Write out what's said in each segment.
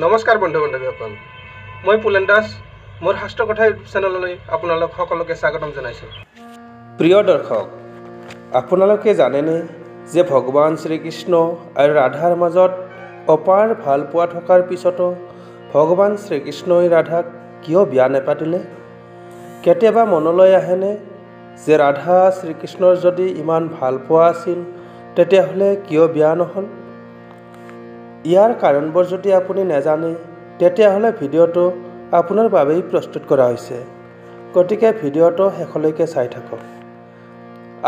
নমস্কাৰ বন্ধু বান্ধৱীসকল, মই পুলেন দাস, মোৰ শাস্ত্ৰ কথা ইউটিউব চেনেললৈ আপোনালোক সকলোকে স্বাগতম জনাইছোঁ। প্ৰিয় দৰ্শক, আপোনালোকে জানেনে যে ভগৱান শ্ৰীকৃষ্ণ আৰু ৰাধাৰ মাজত অপাৰ ভালপোৱা থকাৰ পিছতো ভগৱান শ্ৰীকৃষ্ণই ৰাধাক কিয় বিয়া নাপাতিলে? কেতিয়াবা মনলৈ আহেনে যে ৰাধা শ্ৰীকৃষ্ণৰ যদি ইমান ভালপোৱা আছিল তেতিয়াহ'লে কিয় বিয়া নহ'ল? ইয়াৰ কাৰণবোৰ যদি আপুনি নাজানে তেতিয়াহ'লে ভিডিঅ'টো আপোনাৰ বাবেই প্ৰস্তুত কৰা হৈছে, গতিকে ভিডিঅ'টো শেষলৈকে চাই থাকক।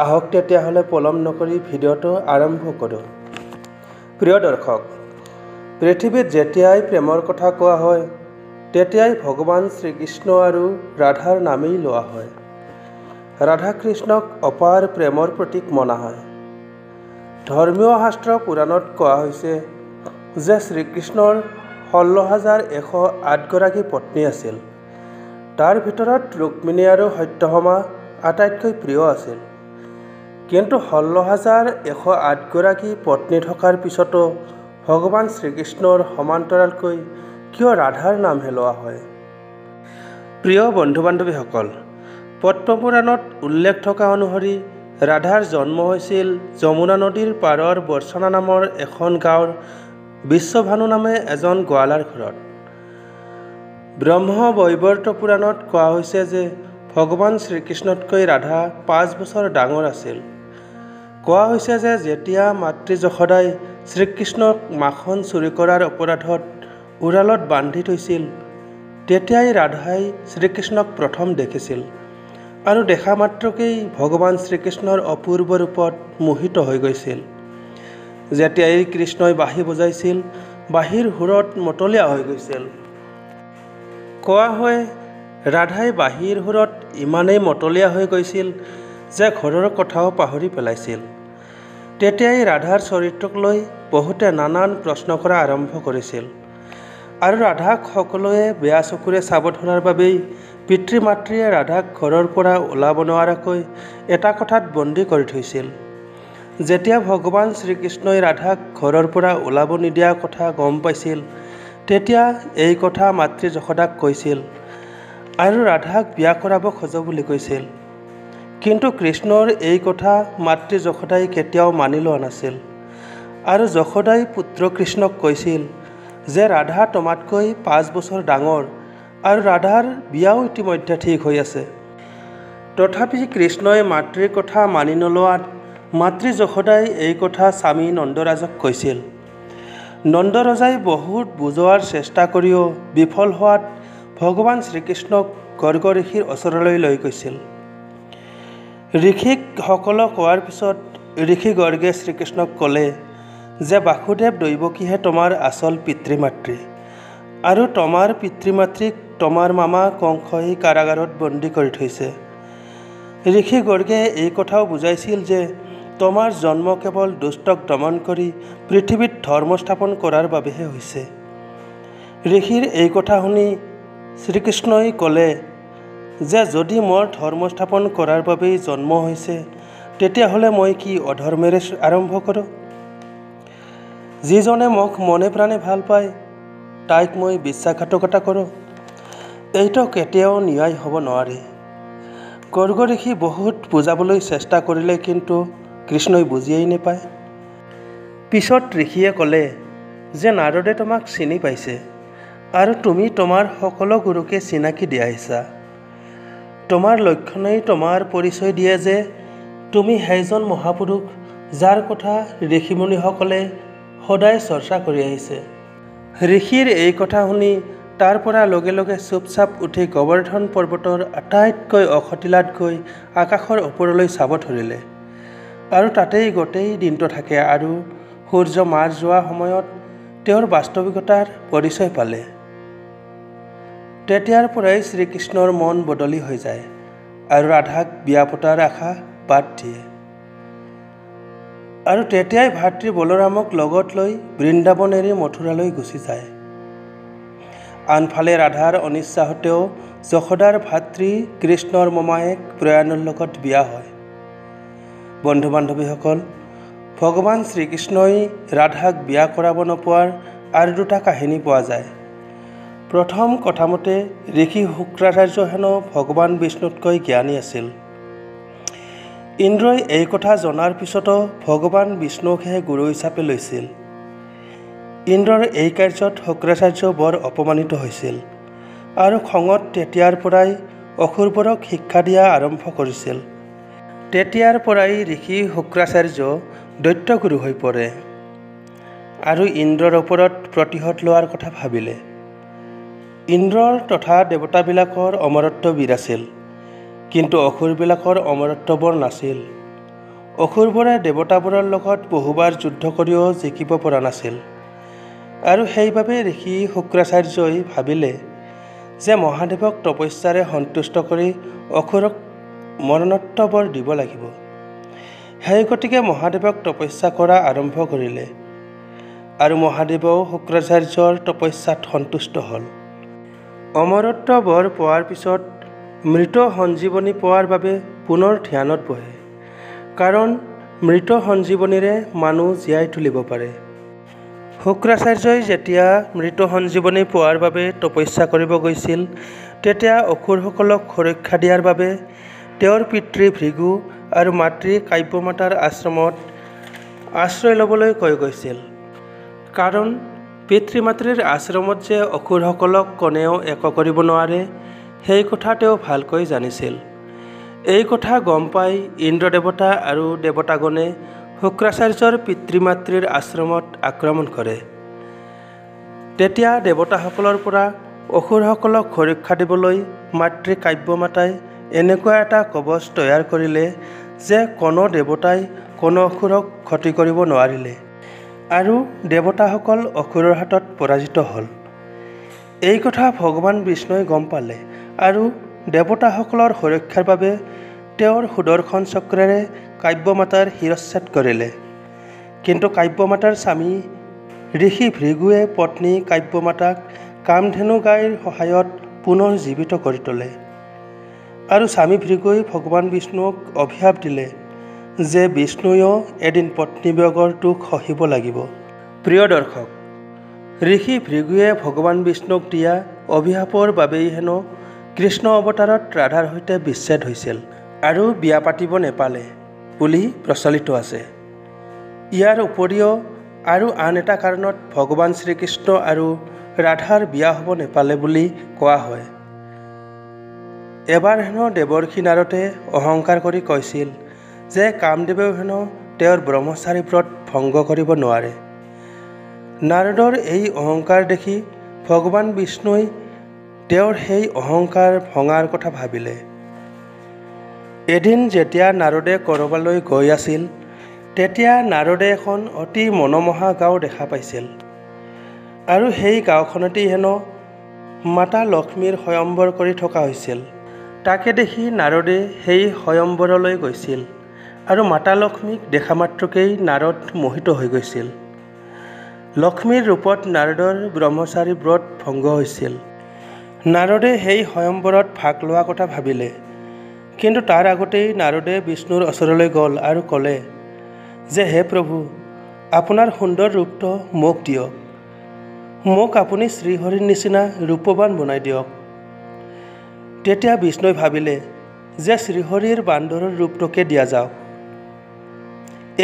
আহক তেতিয়াহ'লে পলম নকৰি ভিডিঅ'টো আৰম্ভ কৰোঁ। প্ৰিয় দৰ্শক, পৃথিৱীত যেতিয়াই প্ৰেমৰ কথা কোৱা হয় তেতিয়াই ভগৱান শ্ৰীকৃষ্ণ আৰু ৰাধাৰ নামেই লোৱা হয়। ৰাধা কৃষ্ণক অপাৰ প্ৰেমৰ প্ৰতীক মনা হয়। ধৰ্মীয় শাস্ত্ৰ পুৰাণত কোৱা হৈছে যে শ্ৰীকৃষ্ণৰ ১৬,১০৮ গৰাকী পত্নী আছিল। তাৰ ভিতৰত ৰুক্মিণী আৰু সত্যভামা আটাইতকৈ প্ৰিয় আছিল। কিন্তু ১৬,১০৮ গৰাকী পত্নী থকাৰ পিছতো ভগৱান শ্ৰীকৃষ্ণৰ সমান্তৰালকৈ কিয় ৰাধাৰ নামহে লোৱা হয়? প্ৰিয় বন্ধু বান্ধৱীসকল, পদ্মপুৰাণত উল্লেখ থকা অনুসৰি ৰাধাৰ জন্ম হৈছিল যমুনা নদীৰ পাৰৰ বৰ্ষনা নামৰ এখন গাঁৱৰ বিশ্বভানু নামে এজন গোৱালাৰ ঘৰত। ব্ৰহ্ম বৈৱৰ্ত পুৰাণত কোৱা হৈছে যে ভগৱান শ্ৰীকৃষ্ণতকৈ ৰাধা ৫ বছৰ ডাঙৰ আছিল। কোৱা হৈছে যে যেতিয়া মাতৃ যশোদাই শ্ৰীকৃষ্ণক মাখন চুৰি কৰাৰ অপৰাধত উৰালত বান্ধি থৈছিল তেতিয়াই ৰাধাই শ্ৰীকৃষ্ণক প্ৰথম দেখিছিল আৰু দেখা মাত্ৰকেই ভগৱান শ্ৰীকৃষ্ণৰ অপূৰ্ব ৰূপত মোহিত হৈ গৈছিল। যেতিয়াই কৃষ্ণই বাঁহী বজাইছিল, বাঁহীৰ সুৰত মতলীয়া হৈ গৈছিল। কোৱা হয় ৰাধাই বাঁহীৰ সুৰত ইমানেই মতলীয়া হৈ গৈছিল যে ঘৰৰ কথাও পাহৰি পেলাইছিল। তেতিয়াই ৰাধাৰ চৰিত্ৰক লৈ বহুতে নানান প্ৰশ্ন কৰা আৰম্ভ কৰিছিল আৰু ৰাধাক সকলোৱে বেয়া চকুৰে চাব ধৰাৰ বাবেই পিতৃ মাতৃয়ে ৰাধাক ঘৰৰ পৰা ওলাব নোৱাৰাকৈ এটা কোঠাত বন্দী কৰি থৈছিল। যেতিয়া ভগৱান শ্ৰীকৃষ্ণই ৰাধাক ঘৰৰ পৰা ওলাব নিদিয়া কথা গম পাইছিল তেতিয়া এই কথা মাতৃ যশোদাক কৈছিল আৰু ৰাধাক বিয়া কৰাব খোজো বুলি কৈছিল। কিন্তু কৃষ্ণৰ এই কথা মাতৃ যশোদাই কেতিয়াও মানি লোৱা নাছিল আৰু যশোদাই পুত্ৰ কৃষ্ণক কৈছিল যে ৰাধা তোমাতকৈ ৫ বছৰ ডাঙৰ আৰু ৰাধাৰ বিয়াও ইতিমধ্যে ঠিক হৈ আছে। তথাপি কৃষ্ণই মাতৃৰ কথা মানি নোলোৱাত মাতৃ যশোদাই এই কথা স্বামী নন্দৰাজক কৈছিল। নন্দৰজাই বহুত বুজোৱাৰ চেষ্টা কৰিও বিফল হোৱাত ভগৱান শ্ৰীকৃষ্ণক গৰ্গ ঋষিৰ ওচৰলৈ লৈ গৈছিল। ঋষিক সকলো কোৱাৰ পিছত ঋষি গৰ্গে শ্ৰীকৃষ্ণক ক'লে যে বাসুদেৱ দৈৱকীহে তোমাৰ আচল পিতৃ মাতৃ আৰু তোমাৰ পিতৃ মাতৃক তোমাৰ মামা কংসই কাৰাগাৰত বন্দী কৰি থৈছে। ঋষি গৰ্গে এই কথাও বুজাইছিল যে তোমাৰ জন্ম কেৱল দুষ্টক দমন কৰি পৃথিৱীত ধৰ্ম স্থাপন কৰাৰ বাবেহে হৈছে। ঋষিৰ এই কথা শুনি শ্ৰীকৃষ্ণই ক'লে যে যদি মোৰ ধৰ্ম স্থাপন কৰাৰ বাবেই জন্ম হৈছে তেতিয়াহ'লে মই কি অধৰ্মেৰে আৰম্ভ কৰোঁ? যিজনে মোক মনে প্ৰাণে ভাল পায় তাইক মই বিশ্বাসঘাতকতা কৰোঁ? এইটো কেতিয়াও ন্যায় হ'ব নোৱাৰে। গৰ্গ ঋষি বহুত বুজাবলৈ চেষ্টা কৰিলে, কিন্তু কৃষ্ণই বুজিয়েই নাপায়। পিছত ঋষিয়ে ক'লে যে নাৰদে তোমাক চিনি পাইছে আৰু তুমি তোমাৰ সকলো গুৰুকে চিনাকি দিয়াইছা। তোমাৰ লক্ষণেই তোমাৰ পৰিচয় দিয়ে যে তুমি সেইজন মহাপুৰুষ যাৰ কথা ঋষিমুনিসকলে সদায় চৰ্চা কৰি আহিছে। ঋষিৰ এই কথা শুনি তাৰ পৰা লগে লগে চুপচাপ উঠি গোবৰ্ধন পৰ্বতৰ আটাইতকৈ ওখ টিলাত গৈ আকাশৰ ওপৰলৈ চাব ধৰিলে আৰু তাতেই গোটেই দিনটো থাকে আৰু সূৰ্য মাৰ যোৱা সময়ত তেওঁৰ বাস্তৱিকতাৰ পৰিচয় পালে। তেতিয়াৰ পৰাই শ্ৰীকৃষ্ণৰ মন বদলি হৈ যায় আৰু ৰাধাক বিয়া পতাৰ আশা বাদ দিয়ে আৰু তেতিয়াই ভাতৃ বলৰামক লগত লৈ বৃন্দাবন এৰি মথুৰালৈ গুচি যায়। আনফালে ৰাধাৰ অনিচ্ছাসত্ত্বেও যশোদাৰ ভাতৃ কৃষ্ণৰ মোমায়েক প্ৰয়াণৰ লগত বিয়া হয়। বন্ধু বান্ধৱীসকল, ভগৱান শ্ৰীকৃষ্ণই ৰাধাক বিয়া কৰাব নোপোৱাৰ আৰু দুটা কাহিনী পোৱা যায়। প্ৰথম কথামতে ঋষি শুক্ৰাচাৰ্য হেনো ভগৱান বিষ্ণুতকৈ জ্ঞানী আছিল। ইন্দ্ৰই এই কথা জনাৰ পিছতো ভগৱান বিষ্ণুকহে গুৰু হিচাপে লৈছিল। ইন্দ্ৰৰ এই কাৰ্যত শুক্ৰাচাৰ্য বৰ অপমানিত হৈছিল আৰু খঙত তেতিয়াৰ পৰাই অসুৰবোৰক শিক্ষা দিয়া আৰম্ভ কৰিছিল। তেতিয়াৰ পৰাই ঋষি শুক্ৰাচাৰ্য দৈত্যগুৰু হৈ পৰে আৰু ইন্দ্ৰৰ ওপৰত প্ৰতিশোধ লোৱাৰ কথা ভাবিলে। ইন্দ্ৰৰ তথা দেৱতাবিলাকৰ অমৰত্ব বীৰ আছিল, কিন্তু অসুৰবিলাকৰ অমৰত্ব বৰ নাছিল। অসুৰবোৰে দেৱতাবোৰৰ লগত বহুবাৰ যুদ্ধ কৰিও জিকিব পৰা নাছিল আৰু সেইবাবে ঋষি শুক্ৰাচাৰ্যই ভাবিলে যে মহাদেৱক তপস্যাৰে সন্তুষ্ট কৰি অসুৰক মৰণত্ব বৰ দিব লাগিব। সেই গতিকে মহাদেৱক তপস্যা কৰা আৰম্ভ কৰিলে আৰু মহাদেৱেও শুক্ৰাচাৰ্যৰ তপস্যাত সন্তুষ্ট হ'ল। অমৰত্ব বৰ পোৱাৰ পিছত মৃত সঞ্জীৱনী পোৱাৰ বাবে পুনৰ ধ্যানত বহে, কাৰণ মৃত সঞ্জীৱনীৰে মানুহ জীয়াই তুলিব পাৰে। শুক্ৰাচাৰ্যই যেতিয়া মৃত সঞ্জীৱনী পোৱাৰ বাবে তপস্যা কৰিব গৈছিল, তেতিয়া অসুৰসকলক সুৰক্ষা দিয়াৰ বাবে তেওঁৰ পিতৃ ভৃগু আৰু মাতৃ কাব্যমাতাৰ আশ্ৰমত আশ্ৰয় ল'বলৈ কৈ গৈছিল। কাৰণ পিতৃ মাতৃৰ আশ্ৰমত যে অসুৰসকলক কোনেও একো কৰিব নোৱাৰে, সেই কথা তেওঁ ভালকৈ জানিছিল। এই কথা গম পাই ইন্দ্ৰ দেৱতা আৰু দেৱতাগণে শুক্ৰাচাৰ্যৰ পিতৃ মাতৃৰ আশ্ৰমত আক্ৰমণ কৰে। তেতিয়া দেৱতাসকলৰ পৰা অসুৰসকলক সুৰক্ষা দিবলৈ মাতৃ কাব্যমাতাই এনেকুৱা এটা কৱচ তৈয়াৰ কৰিলে যে কোনো দেৱতাই কোনো অসুৰক ক্ষতি কৰিব নোৱাৰিলে আৰু দেৱতাসকল অসুৰৰ হাতত পৰাজিত হ'ল। এই কথা ভগৱান বিষ্ণুৱে গম পালে আৰু দেৱতাসকলৰ সুৰক্ষাৰ বাবে তেওঁৰ সুদৰ্শন চক্ৰেৰে কাব্যমাতাৰ শিৰচ্ছেদ কৰিলে। কিন্তু কাব্যমাতাৰ স্বামী ঋষি ভৃগুৱে পত্নী কাব্যমাতাক কামধেনু গাইৰ সহায়ত পুনৰ জীৱিত কৰি তোলে আৰু স্বামী ভৃগুই ভগৱান বিষ্ণুক অভিশাপ দিলে যে বিষ্ণুৱেও এদিন পত্নী বিয়োগৰ দুখ সহিব লাগিব। প্ৰিয় দৰ্শক, ঋষি ভৃগুৱে ভগৱান বিষ্ণুক দিয়া অভিশাপৰ বাবেই হেনো কৃষ্ণ অৱতাৰত ৰাধাৰ সৈতে বিচ্ছেদ হৈছিল আৰু বিয়া পাতিব নেপালে বুলি প্ৰচলিত আছে। ইয়াৰ উপৰিও আৰু আন এটা কাৰণত ভগৱান শ্ৰীকৃষ্ণ আৰু ৰাধাৰ বিয়া হ'ব নেপালে বুলি কোৱা হয়। এবাৰ হেনো দেৱৰ্ষি নাৰদে অহংকাৰ কৰি কৈছিল যে কামদেৱেও হেনো তেওঁৰ ব্ৰহ্মচাৰী ব্ৰত ভংগ কৰিব নোৱাৰে। নাৰদৰ এই অহংকাৰ দেখি ভগৱান বিষ্ণুই তেওঁৰ সেই অহংকাৰ ভঙাৰ কথা ভাবিলে। এদিন যেতিয়া নাৰদে ক'ৰবালৈ গৈ আছিল, তেতিয়া নাৰদে এখন অতি মনোমোহা গাঁও দেখা পাইছিল আৰু সেই গাঁওখনতেই হেনো মাতা লক্ষ্মীৰ স্বয়ম্বৰ কৰি থকা হৈছিল। তাকে দেখি নাৰদে সেই স্বয়ম্বৰলৈ গৈছিল আৰু মাতা লক্ষ্মীক দেখা মাত্ৰকেই নাৰদ মোহিত হৈ গৈছিল। লক্ষ্মীৰ ৰূপত নাৰদৰ ব্ৰহ্মচাৰী ব্ৰত ভংগ হৈছিল। নাৰদে সেই স্বয়ম্বৰত ভাগ লোৱা কথা ভাবিলে, কিন্তু তাৰ আগতেই নাৰদে বিষ্ণুৰ ওচৰলৈ গ'ল আৰু ক'লে যে হে প্ৰভু, আপোনাৰ সুন্দৰ ৰূপটো মোক দিয়ক, মোক আপুনি শ্ৰীহৰিৰ নিচিনা ৰূপৱান বনাই দিয়ক। তেতিয়া বিষ্ণুই ভাবিলে যে শ্ৰীহৰিৰ বান্দৰৰ ৰূপটোকে দিয়া যাওক।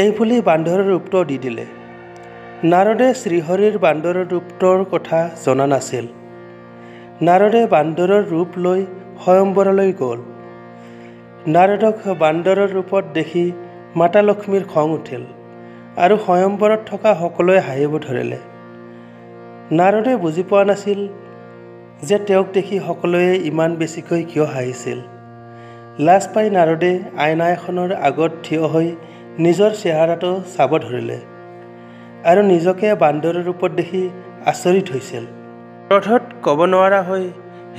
এই বুলি বান্দৰৰ ৰূপটো দি দিলে। নাৰদে শ্ৰীহৰিৰ বান্দৰৰ ৰূপটোৰ কথা জনা নাছিল। নাৰদে বান্দৰৰ ৰূপ লৈ স্বয়ম্বৰলৈ গ'ল। নাৰদক বান্দৰৰ ৰূপত দেখি মাতা লক্ষ্মীৰ খং উঠিল আৰু স্বয়ম্বৰত থকা সকলোৱে হাঁহিব ধৰিলে। নাৰদে বুজি পোৱা নাছিল যে তেওঁক দেখি সকলোৱে ইমান বেছিকৈ কিয় হাঁহিছিল। লাজ পাই নাৰদে আইনা এখনৰ আগত থিয় হৈ নিজৰ চেহেৰাটো চাব ধৰিলে আৰু নিজকে বান্দৰৰ ৰূপত দেখি আচৰিত হৈছিল। ক্ৰোধত ক'ব নোৱাৰা হৈ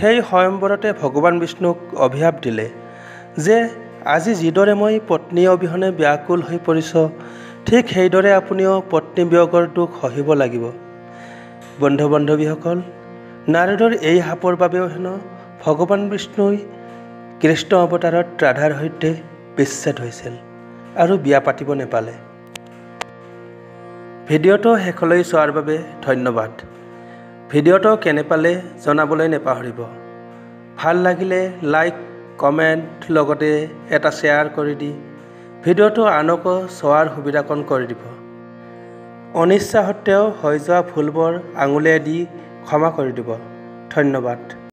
সেই স্বয়ম্বৰতে ভগৱান বিষ্ণুক অভিশাপ দিলে যে আজি যিদৰে মই পত্নী অবিহনে ব্যাকুল হৈ পৰিছোঁ, ঠিক সেইদৰে আপুনিও পত্নী বিয়োগৰ দুখ সহিব লাগিব। বন্ধু বান্ধৱীসকল, নাৰদৰ এই শাপৰ বাবেও হেনো ভগৱান বিষ্ণুই কৃষ্ণ অৱতাৰত ৰাধাৰ সৈতে বিচ্ছেদ হৈছিল আৰু বিয়া পাতিব নেপালে। ভিডিঅ'টো শেষলৈ চোৱাৰ বাবে ধন্যবাদ। ভিডিঅ'টো কেনে পালে জনাবলৈ নেপাহৰিব। ভাল লাগিলে লাইক, কমেণ্ট, লগতে এটা শ্বেয়াৰ কৰি দি ভিডিঅ'টো আনকো চোৱাৰ সুবিধাকণ কৰি দিব। অনিচ্ছা সত্ত্বেও হৈ যোৱা ভুলবোৰ আঙুলিয়াই দি ক্ষমা কৰি দিব। ধন্যবাদ।